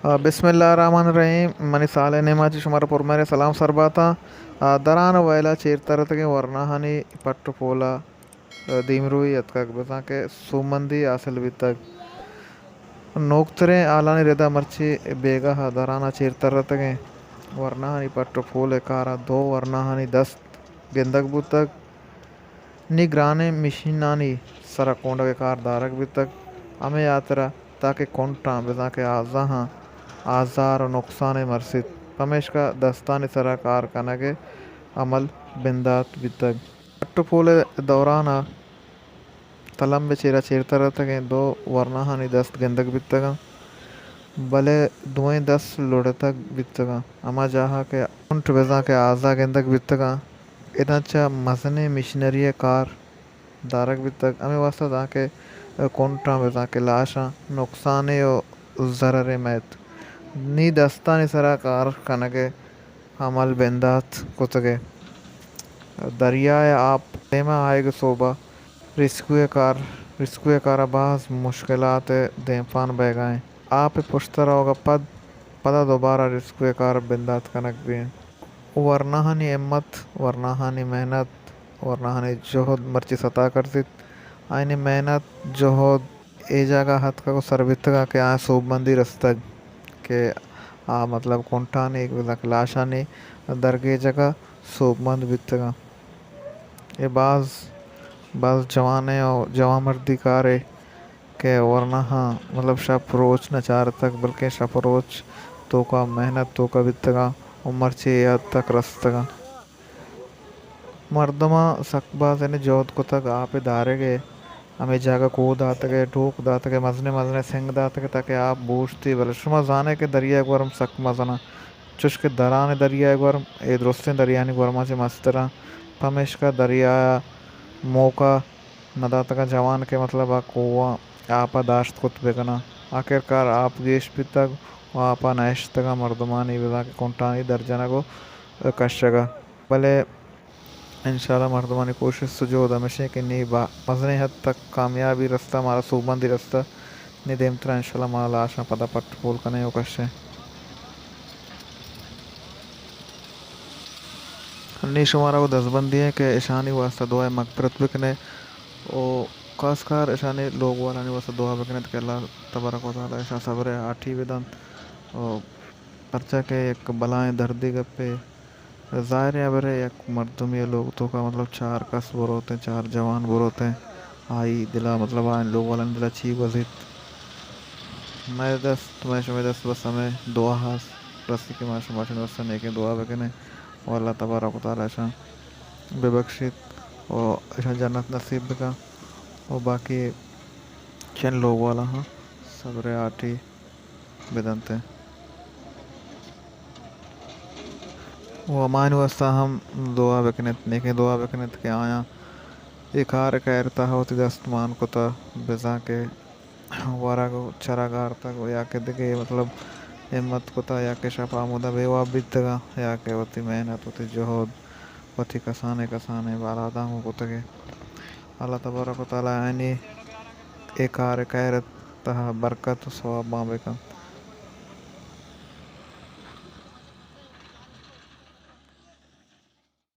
آ، بسم اللہ الرحمن الرحیم۔ منی سالے نیما چہ شمارا پرمہریں سلام سر باتاں۔ آ، دران ءُ ویلا چیر ترتگیں ورناہانی پٹ ءُ پولا، آ، دیمروئی اتکگ، بزاں کہ سوبمندی حاصل بیتگ۔ نوکتریں حالانی ردا مرچی بیگاہ ءَ دران ءَ چیر ترتگیں ورناہانی پٹ ءُ پول ءِ کار ءَ دو ورناہانی دست گندگ بوتگ۔ نی گرانیں مشینانی سرا کونڈگ ءِ کار دارگ بیتگ، ہمے ہاترا تاکہ کنٹاں بزاں کہ آزاہاں آزار ءُ نقصانے مرسیت، پمیشکا دستانی سرا کار کنگ ءِ عمل بندات بیتگ۔ پٹ ءُ پول ءِ دوران ءَ تلمب ءِ چیرا چیر ترتگیں دو ورناہانی دست گندگ بیتگاں، بلے دوئیں دست لڑتگ بیتگاں۔ ہما جاہا کہ کنٹ بزاں کہ آزا گندگ بیتگاں، ادا چہ مزنیں مشینری ءِ کار دارگ بیتگ، ہمے واستا دانکہ کنٹاں بزاں کہ لاشاں نقصانے ءُ ضررے مئیت۔ نی دستانی سرا کار کنگ ءِ عمل بندات کتگ ءُ دریا ءِ آپ دیما آیگ ءِ سوبا ریسکیو ءِ کار، ریسکیو ءِ کار ءَ باز مشکلات ءِ دیمپان بئیگا ایں۔ آپ ءِ پشت ءَ روگ ءَ پد، پدا دوبارہ ریسکیو ءِ کار بندات کنگ بہ انت۔ ورناہانی ہمت، ورناہانی محنت، ورناہانی جہد مرچی ستا کرزیت۔ آیانی محنت، جہد اے جاگہ ءَ اتکگ ءُ سر بیتگاں کہ آیاں سوبمندی رستگ کہ آ مطلب کنٹانی بزاں کہ لاشانی درگیجگ ءَ سوبمند بیتگاں۔ اے باز، باز جوانیں ءُ جوانمردی کارے کہ ورناہاں مطلب شپ روچ نہ چارتگ، بلکیں شپ روچ توکا محنت توکا بیتگاں ءُ مرچی اے حد تک رستگاں۔ مردماں سک باز یعنی جہد کتگ آپ ءِ دارگ ءِ، ہمے جاگہ کوہ داتگ ءُ ٹوک داتگ ءُ مزنیں مزنیں سنگ داتگ تاکہ آپ بوشتی، بلے شما زانے کہ دریا ءِ گورم سک مزناں، چوش کہ دران ءِ دریا ءِ گورم اے درستیں دریانی گورماں چہ مستراں، پمیشکا دریا ءَ موقع نہ داتگاں جوان کہ مطلب آ کوہاں آپ ءَ داشت کت بہ کناں۔ آخرکار آپ گیش بیتگ ءُ آپ ءَ نہ اشتگاں مردمانی بزاں کہ کنٹانی در جنگ ءُ کشگ ءَ۔ بلے انشاءاللہ مردمانی کوشست ءُ جہد ہمیش ایں کہ نی با مزنیں حد تک کامیابی رستہ، مارا سوبمندی رستہ، نی دیمترا انشاءاللہ ما لاشاں پدا پٹ پول کنیں ءُ کشیں۔ نی شمارا گوں دزبندی ایں کہ اشانی واسطہ دعائے مغفرت بکنے ءُ خاص کار اشانی لوگ والانی واسطہ دعا بکنیت کہ اللہ تبارک و تعالی اشاں صبر ءِ ہاٹی بدنت ءُ پرچا کہ یک بلائیں دردی گپے۔ ظاہریں ہبرے، یک مردمے ءِ لوگ توکا مطلب چار کس بروتیں، چار جوان بروتیں، آئی دلا مطلب آیانی لوگ والانی دلا چی گوزیت۔ مئے دست، مئے شمئے دست بس ہمے دعا ہست رسی کہ ما شما اشانی واسطہ نیکیں دعا بکنیں ءُ اللہ تبارک و تعالی اشاں ببخشیت ءُ اشاں جنت نصیب بکن ءُ باقی چن لوگ والا ہاں صبر ءِ ہاٹی بدنت ءُ ہمایانی واسطہ ہم دعا بکنیت، نیکیں دعا بکنیت کہ آیاں اے کار ءِ کئیر تہا وتی دست مان کتہ، بزاں کہ ورگ ءُ چرگ آرتگ ءُ یا کہ دگہ مطلب ہمت کتہ یا کہ شپ ءَ ہمودا بے واب بیتگاں یا کہ وتی محنت، وتی جہد، وتی کسانیں کسانیں بالاداں گوں کتگ ءُ اللہ تبارک و تعالی آیانی اے کار ءِ کئیر ءِ تہا برکت ءُ ثواب مان بکنت۔